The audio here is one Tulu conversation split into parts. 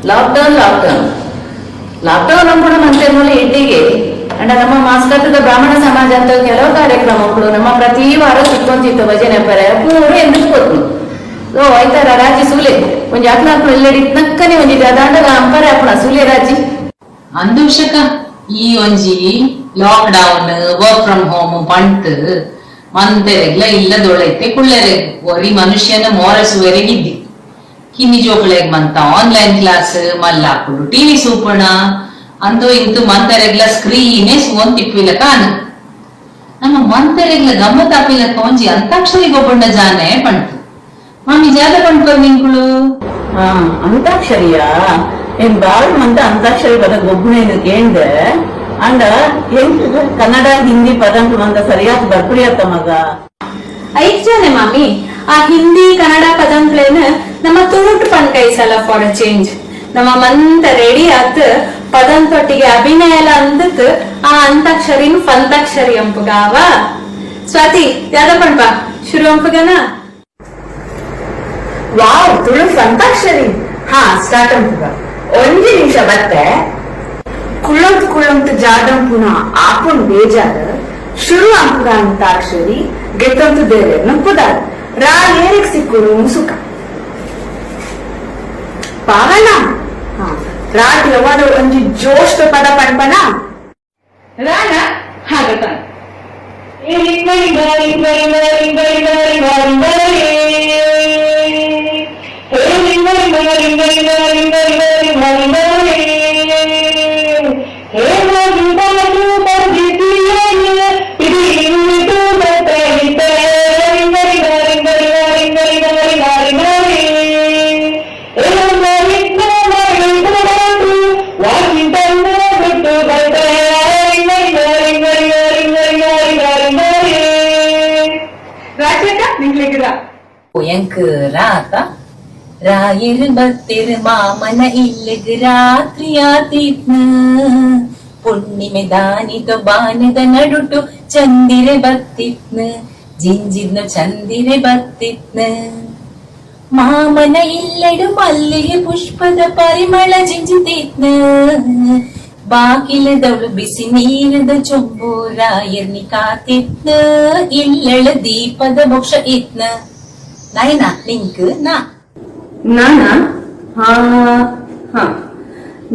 Lockdown, lockdown, lockdown ಅಂಪುಣ ಮಂತೆ ಮೂಲ ಇಡ್ಡಿಗೆ ಅಂಡ ನಮ್ಮ ಮಾಸ್ಕತ್ತದ ಬ್ರಾಹ್ಮಣ ಸಮಾಜ ಅಂತ ಕೆಲವು ಕಾರ್ಯಕ್ರಮಗಳು ನಮ್ಮ ಪ್ರತಿ ವಾರ ಸಿಕ್ಕೊಂತಿತ್ತು. ಭಜನೆ ಪರ ಪೂರ ಎಂದು ಕೊತ್ತು. ಓ ಐತಾರ ರಾಜಿ ಸೂಲೆ ಒಂಜಿ ಅಕ್ಲಾಕ್ಲು ಎಲ್ಲೆಡಿ ನಕ್ಕನೆ ಒಂಜಿ ದಾಂಡಗ ಅಂಪರೆ ಅಪ್ಪಣ ಸೂಲೆ ರಾಜಿ. ಅಂದುಷಕ ಈ ಒಂಜಿ lock down, work from home ಪಂಟ್ ಮಂತೆರೆಗ್ಲ ಇಲ್ಲದೊಳೈತೆ ಕುಳ್ಳೆರೆ ಒರಿ ಮನುಷ್ಯನ ಮೋರಸುವರೆಗಿದ್ದಿ. ಕಿನ್ನಿ ಜೋಕುಲೆಗ್ ಮಂತ ಆನ್ಲೈನ್ ಕ್ಲಾಸ್, ಮಲ್ಲಾಕುಡು ಟಿವಿ ಸೂಪಣ ಅಂತೂ ಇಂತು ಮಂತೆರೆಗ್ಲ ಸ್ಕ್ರೀನೇ ಸುವಂತಿಪ್ಪಿಲ್ಲ ಕಾನು. ನಮ್ಮ ಮಂತೆರೆಗ್ಲ ಗಮ್ಮತ್ ಆಪಿಲಕ್ಕ ಒಂಜಿ ಅಂತಾಕ್ಷರಿ ಗೊಬ್ಬಣ್ಣ ಜಾನೆ ಪಂಟು. ಮಾಮಿ ಜಾದ ಪಂಡ್ಕೊರ್ ನಿಂಕುಳು. ಹಾ, ಅಂತಾಕ್ಷರಿಯಾ? ಏನ್ ಬಾಳ್ ಮಂತ ಅಂತಾಕ್ಷರಿ ಪದ ಗೊಬ್ಬನೇನು ಕೇಂದ್ರ ಅಂಡ ಎಂಕ್ ಕನ್ನಡ, ಹಿಂದಿ ಪದಂಕ್ ಮಂತ ಸರಿಯಾದ ಬರ್ಪುಡಿಯತ್ತ ಮಗ. ಐಕ್ ಜನೆ ಮಾಮಿ, ಆ ಹಿಂದಿ ಕನ್ನಡ ಪದಂಕ್ಲೇನ ನಮ್ಮ ತುಳುಟು ಪಣ್ಕೈಸಲ. ಫಾರ್ ಚೇಂಜ್ ನಮ್ಮ ಮಂತ ರೆಡಿ ಆತ್ ಪದಂತೊಟ್ಟಿಗೆ ಅಭಿನಯ ಎಲ್ಲ ಅಂದತ್ ಆ ಅಂತಾಕ್ಷರಿನ್ ಫಂತಾಕ್ಷರಿ ಅಂಪುಗಾವ. ಸ್ವಾತಿ, ಯಾದ ಪಣ್ಪ, ಶುರು ಅಂಪುಗನ? ವಾವ್, ತುಳು ಫಂತಾಕ್ಷರಿ! ಹಾ, ಸ್ಟಾರ್ಟ್ ಅಂಪುಗ. ಒಂಜಿ ನಿಮಿಷ, ಬತ್ತೆ. ಕುಳ್ಳೊಂತು ಕುಳ್ಳೊಂತು ಜಾದಂಪುನ ಆಪುನ್ ಬೇಜಾರ್. ಶುರು ಅಂಪುಗ ಅಂತಾಕ್ಷರಿ, ಗೆತ್ತಂತು ಬೇರೆ ನುಪ್ಪುದಾರ್ ರಾ ಏರಿಗ್ ಸಿಕ್ಕುನು ಸುಖ ಪಾವನ. ಹಾ ರಾಟ್ ಯಾವಾದ ಒಂಜಿ ಜೋಶ್ ಪದ ಪಣ್ಪನ. ರಾಣ ಹಾಗತಾನ. ಎಂಕ್ ರಾತ ರಾಯರು ಬತ್ತಿರು ಮಾಮನ ಇಲ್ಲಗ್ ರಾತ್ರಿಯಾತಿತ್ನ. ಪುಣ್ಣಿಮೆ ದಾನಿದ ಬಾನದ ನಡುಟು ಚಂದಿರೆ ಬತ್ತಿತ್ನ, ಜಿಂಜಿದ್ನ ಚಂದಿರೆ ಬತ್ತಿತ್ನ. ಮಾಮನ ಇಲ್ಲಡು ಮಲ್ಲಿಗೆ ಪುಷ್ಪದ ಪರಿಮಳ ಜಿಂಜಿತಿತ್ನ. ಬಾಕಿಲದವಳು ಬಿಸಿ ನೀರದ ಚೊಂಬು ರಾಯರ್ನಿ ಕಾತಿತ್ನ. ಇಲ್ಲಳ ದೀಪದ ಮೋಕ್ಷ ಇತ್ನ. ನಯನ, ನಿಂಕ್ ನಾ. ನಾನಾ? ಹಾ ಹಾ,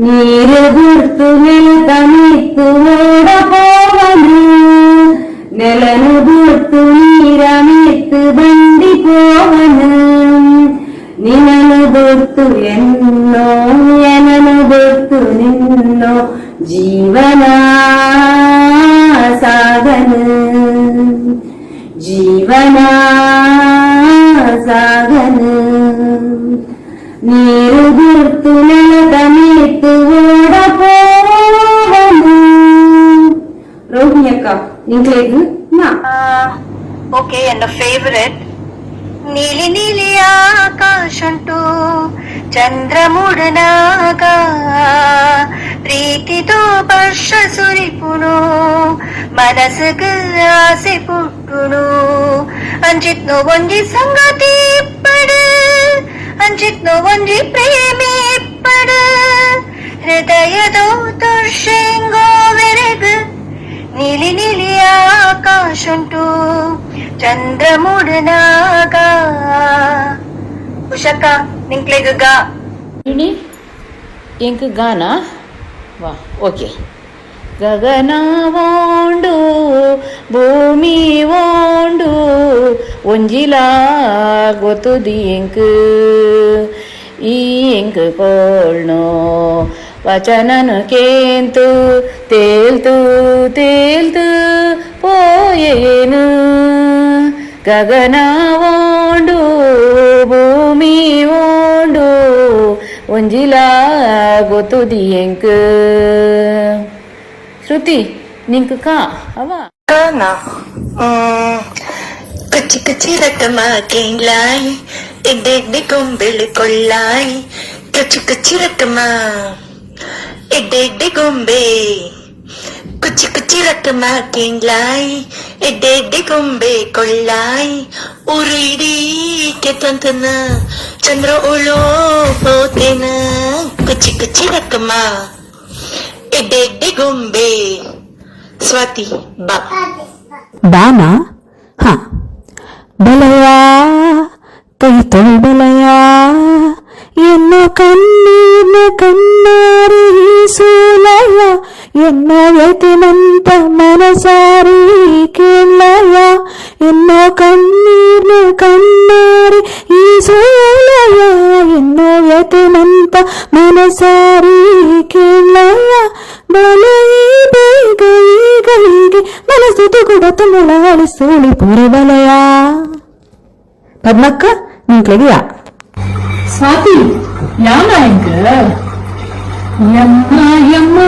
ನೀರು ಗುರ್ತು ನೆಲತ ಮಿತ್ತು ಓಡ ಪೋವನು, ನೆಲನು ಗುರ್ತು ನೀರ ಮಿತ್ತು ಬಂಡಿ ಪೋವನು, ನಿನನು ಗುರ್ತು ಎನ್ನೋ, ಎನನು ಗುರ್ತು ನಿನ್ನೋ ಜೀವನ ಸಾಗನು, ಜೀವನ ಸಾಗನು. ನೀರು ಗುರ್ತು ನೆಲದ ಮೀತು ಓಡ ಪೋವನು. ರೋಹಿಣಿ ಅಕ್ಕ, ನಿಂಕ್ಲೇಗ್ ನಾ. ಓಕೆ, ಎನ್ನ ಫೇವರೆಟ್. ನೀಲಿ ನೀಲಿ ಆಕಾಶುಂಟು ಚಂದ್ರ ಮೂಡನಾಗ, ಪ್ರೀತಿದೋ ವರ್ಷ ಸುರಿಪುಣು, ಮನಸ್ಸುಗ್ ಆಸೆ ಪುಟ್ಟುಣು. ಅಂಚಿತ್ನು ಒಂಜಿ ಸಂಗತಿ ಇಪ್ಪಡು, ಅಂಚಿತ್ನು ಒಂಜಿ ಪ್ರೇಮಿ ಇಪ್ಪಡು, ಹೃದಯದೋ ತುರ್ಷೆಂಗೋವೆರೆಗ್. ನೀಲಿ ನೀಲಿ ಆಕಾಶುಂಟು ಚಂದ್ರ ಮೂಡನಾಗ. ಉಷಕ್ಕ, ನಿಂಕ್ಲೆಗ್ ಗಾ. ಇಣಿ ಎಂಕ್ ಗಾನ ವಾ? ಓಕೆ. ಗಗನ ಓಂಡು, ಭೂಮಿ ಓಂಡು, ಒಂಜಿಲಾ ಗೊತ್ತುದಿ ಎಂಕ್. ಈ ಎಂಕ್ ಕೋಳ್ನೋ ವಚನನು ಕೇಂತು ತೇಲ್ತು ತೇಲ್ತು ಪೋಯೇನು. ಗಗನ ಓಂಡು, ಭೂಮಿ ಓಂಡು, ಒಂಜಿಲಾ ಗೊತ್ತುದಿ ಎಂಕ್. ಶ್ರುತಿ, ನಿಂಕ್ ಕಾ ಅವ. ಕಚ್ಚಿ ಕಚ್ಚಿ ರಕಮ ಕೇಂಗ್ಲಾಯ್, ಎಡ್ಡೆ ಎಡ್ಡೆ ಗೊಂಬೆಳು ಕೊಳ್ಳಾಯ್. ಕಚ್ಚಿ ಕಚ್ಚಿ ರಕಮ, ಎಡ್ಡೆ ಎಡ್ಡೆ ಗೊಂಬೆ. ಕುಚ್ಚಿ ಕುಚ್ಚಿ ರಕಮ ಕೇಂಗ್ಲಾಯ್, ಎಡ್ಡೆ ಎಡ್ಡೆ ಗೊಂಬೆ ಕೊಳ್ಳಾಯ್. ಊರು ಇಡೀ ಕೆತ್ತಂತನ, ಚಂದ್ರ ಉಳೋ ಪೋತೇನ. ಕುಚ್ಚಿ ಕಚ್ಚಿ ಕಚ್ಚಿ ರಕ್ಕಮ್ಮ, ಎಡ್ಡೆ ಎಡ್ಡೆ ಗೊಂಬೆ. ಸ್ವಾತಿ ಬಾ. ಬಾನ ಹ ಬಲಯ ಕೈ ತೊಳ್ ಬಲಯ ಎನ್ನ ಕಣ್ಣೀರ್ನ ಕಣ್ಣಾರಿ ಸೂಲಯ ಎನ್ನ ವ್ಯತಿನಂತ ಮನಸಾರಿ ಕೇಳಯ ಎನ್ನ ಕಣ್ಣೀರ್ನ ಕಣ್ಣಾರಿ ಈ ಸೂಲಯ ಎನ್ನ ವ್ಯತಿನಂತ ಮನಸಾರಿ ಕೇಳಯ ಬಲೈ ಬೇಗ ಈಗಳಿಗೆ ಮನಸ್ಸು ತುಗುಡ ತುಮುಳ ಸೋಳಿ ಪೂರಿ ಬಲಯ. ಪದ್ಮಕ್ಕ ನಿಂಕ್ಲೆಗಿಯಾ? ಸ್ವಾತಿ ಯಾನ ಎಂಕ ಯಮ್ಮ ಯಮ್ಮ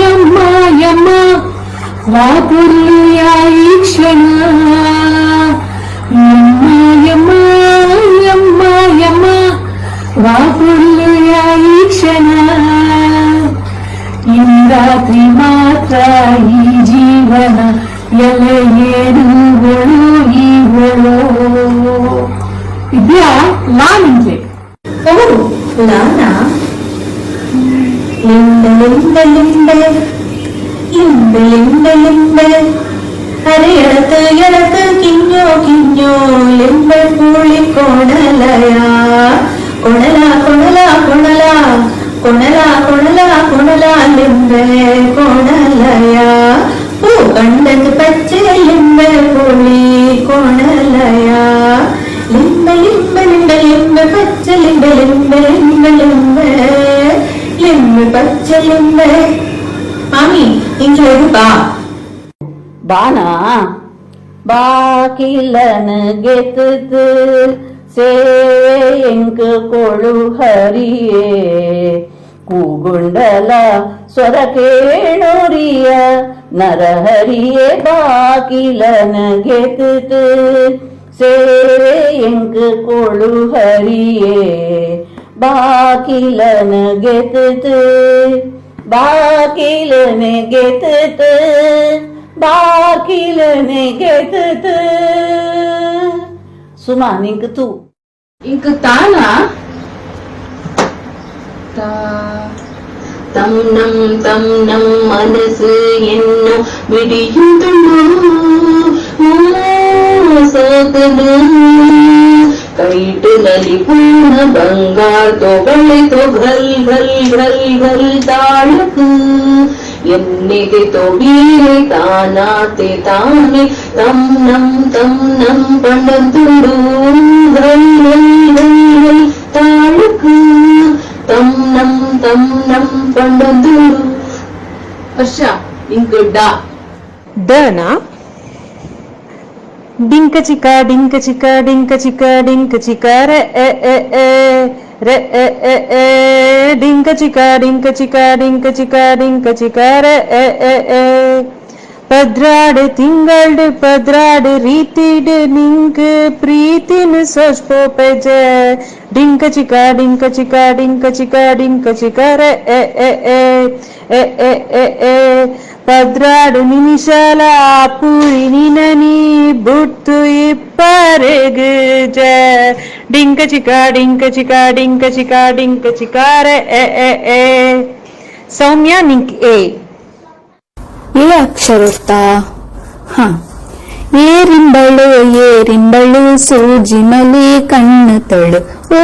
ಯಮ್ಮ ಯಮ್ಮ ವಾಪುರ್ಲು ಈ ಕ್ಷಣ ಯಮ್ಮ ಯಮ್ಮ ಯಮ್ಮ ಯಮ್ಮ ವಾಪುರ್ಲು ಈ ಕ್ಷಣ ಈ ರಾತ್ರಿ ಮಾತ್ರ ಈ ಜೀವನ ಎಲೆ ಏನು ಒಳು ಈ ಒಳು ವಿದ್ಯಾ ಲಾ ನಿಂಗೆ. ಓ, ಲಾನಾ. ಲಿಂಬೆ ಲಿಂಬೆ ಲಿಂಬೆ ಲಿಂಬೆ ಲಿಂಬೆ ಲಿಂಬೆ ಅರೆ ಎಳತು ಎಳತು ಕಿഞ്ഞോ ಕಿഞ്ഞോ ಲಿಂಬೆ ಪೂಳಿ ಕೊಣಲಯ ಕೊಣಲ ಕೊಣಲ ಕೊಣಲ ಕೊಣಲ ಕೊಣಲ ಕೊಣಲ ಲಿಂಬೆ ಕೊಣಲಯ ಪೂ ಕಂಡದು ಪಚ್ಚೆ ಲಿಂಬೆ ಪುಳಿ ಕೊಣಲಯ ಲಿಂಬೆ ಲಿಂಬೆ ಲಿಂಬೆ ಲಿಂಬೆ ಪಚ್ಚೆ ಲಿಂಬೆ ಲಿಂಬೆ ಲಿಂಬೆ ಲಿಂಬೆ ಲಿಂಬೆ ಪಚ್ಚೆ ಲಿಂಬೆ. ಮಾಮಿ, ಇಂಕ್ಲೆಗ್ ಬಾ. ಬಾನ ಬಾಕಿಲನ ಗೆತ್ತುದು ಸೇವೆ ಎಂಕ್ ಕೊಳು ಹರಿಯೇ ಕೂಗುಂಡಲ ಸ್ವರ ಕೇಣುರಿಯ ನರಹರಿಯೇ ಬಾಕಿಲನ ಗೆತ್ತುದು ಸೇವೆ ಎಂಕ್ ಕೊಳು ಹರಿಯೇ ಬಾಕಿಲನ ಗೆತ್ತುದು ಬಾಕಿಲನ ಗೆತ್ತುದು ಬಾಕಿಲನ ಗೆತ್ತುದು. ಸುಮಾ, ನಿಂಕ್ ತೂ. ಇಂಕ ತಾನಾ ತಂ ನಂ ತಂ ನಂ ಮನಸ್ಸು ಎನ್ನು ಮಿಡಿಯುತ್ತುಂಡು ಸೋಕನು ಕೈಟು ನಲಿಪೂರ್ಣ ಬಂಗಾರ ತೊ ಬಳೆ ತೊ ಘಲ್ ಘಲ್ ಘಲ್ ಘಲ್ ತಾಳಕು ಎನ್ನಿಗೆ ತೊ ಬೀರೆ ತಾನಾತೆ ತಾನೆ ತಂ ನಂ ತಂ ನಂ ಪಂಡಂತುಂಡು ಘಲ್ ಘಲ್ ಘಲ್ ಘಲ್ ತಾಳಕು ತಂ ನಂ ತಂ ನಂ ಪಂಡಂತುಂಡು. ವರ್ಷ, ಇಂಕ್ ಡಾ. ಡನಾ ಡಿಂಕ ಚಿಕ ಡಿಂಕ ಚಿಕ ಡಿಂಕ ಚಿಕ ಡಿಂಕ ಚಿಕ ರೆ A A A ರೆ A A A ಡಿಂಕ ಚಿಕ ಡಿಂಕ ಚಿಕ ಡಿಂಕ ಚಿಕ ಡಿಂಕ ಚಿಕ ರೆ A A A ಪದ್ರಾಡು ತಿಂಗಳ್ಡು ಪದ್ರಾಡು ರೀತಿಡು ನಿಂಕ್ ಪ್ರೀತಿನ ಸೋಚ್ಪೋಪೆಜ ಡಿಂಕ ಚಿಕ ಡಿಂಕ ಚಿಕ ಡಿಂಕ ಚಿಕ ಡಿಂಕ ಚಿಕ ರೆ A A A A A A A ಪದ್ರಾಡು ನಿಮಿಷಲ ಪುರಿ ನಿನನಿ ಬುಟ್ಟು ಇಪ್ಪರೆಗ್ ಜ ಡಿಂಕ ಚಿಕ ಡಿಂಕ ಚಿಕ ಡಿಂಕ ಚಿಕ ಡಿಂಕ ಚಿಕ ರೆ A A A. Soumya, ನಿಂಕ್ A. A ಅಕ್ಷರರ್ಥ ಹ ಏರಿಂಬಳು ಏರಿಂಬಳು ಸೂಜಿಮಲಿ ಕಣ್ಣು ತಳು ಓ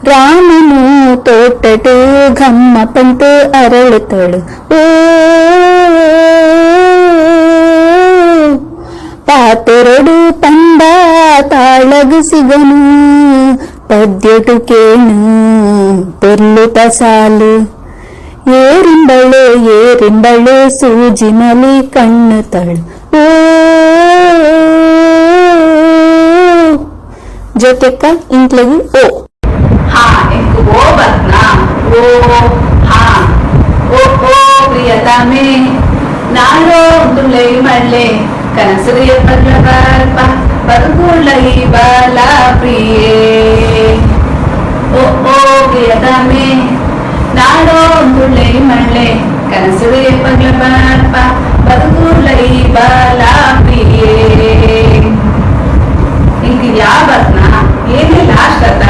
ರಾಮನು ತೋಟಟು ಘಮ್ಮ ಪಂತು ಅರಳುತ್ತಳು ಓ ಪಾತೆರಡು ಪಂಡ ತಾಳಗು ಸಿಗನು ಪದ್ಯಟು ಕೇಣು ಪೊರ್ಲುತ ಸಾಲು ಏರಿಂಬಳು ಏರಿಂಬಳು ಸೂಜಿಮಲಿ ಕಣ್ಣು ತಳು ಓ. ಜೊತೆಕ್ಕ ಇಂಕ್ಲೆಗ್ ಓ. ಹಾ, ಇಂಕ್ ಓ ಬತ್ನಾ. ಓ ಹಾ ಓ ಓ ಪ್ರಿಯತಮೆ ನಾಡೋ ತುಳೈ ಮಳ್ಳೆ ಕನಸುರಿಯ ಪಗ್ಲ ಬರ್ಪ ಬದುಕುಳ್ಳೈ ಬಾಲ ಪ್ರಿಯೇ ಓ ಓ ಪ್ರಿಯತಮೆ ನಾಡೋ ತುಳೈ ಮಳ್ಳೆ ಕನಸುರಿಯ ಪಗ್ಲ ಬರ್ಪ ಬದುಕುಳ್ಳೈ ಬಾಲ ಪ್ರಿಯೇ. ಇಂಕ್ ಯಾ ಬತ್ನಾ? ಏನೇ ಲಾಸ್ಟ್ ಅತ್ತ?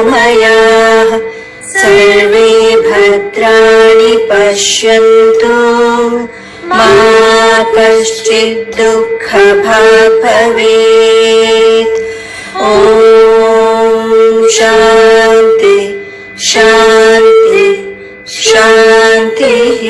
निरामयाः सर्वे भद्राणि पश्यन्तु मा कश्चित् दुःखभाग् भवेत्। ॐ शान्ति शान्ति शान्तिः।